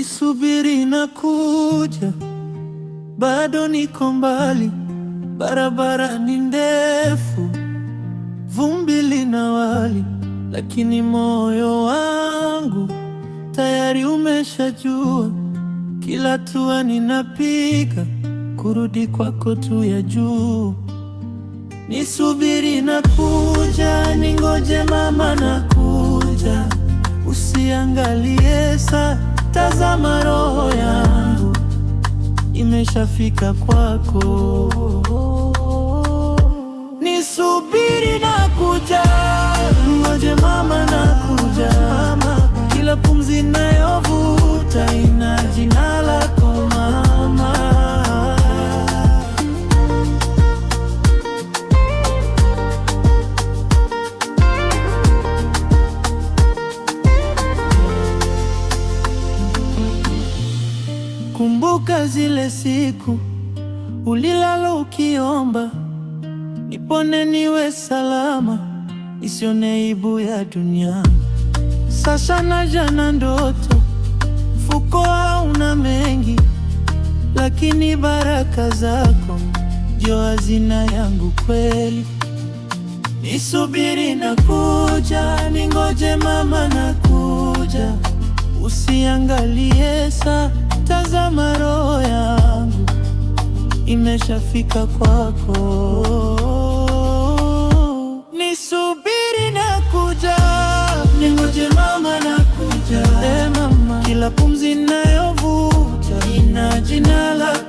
Nisubiri na kuja, bado niko mbali, barabara ni ndefu, vumbi linawali, lakini moyo wangu tayari umeshajua, kila hatua ninapiga kurudi kwako tu ya juu. Nisubiri na kuja, ningoje mama na kuja, usiangalie saa, tazama roho yangu imeshafika kwako. Nisubiri na kuja, ngoje mama na kuja, kila pumzi nayovuta ina jina lako mama. Kumbuka zile siku ulilala ukiomba nipone niwe salama, isione aibu ya dunia. Sasa naja na ndoto, mfuko hauna mengi, lakini baraka zako ndio hazina yangu kweli. Nisubiri na kuja, ningoje mama na kuja, usiangalie saa, tazama roho yangu imeshafika kwako. Nisubiri na kuja, ningoje mama na kuja, eh mama, kila pumzi nayovuta ina jina lako.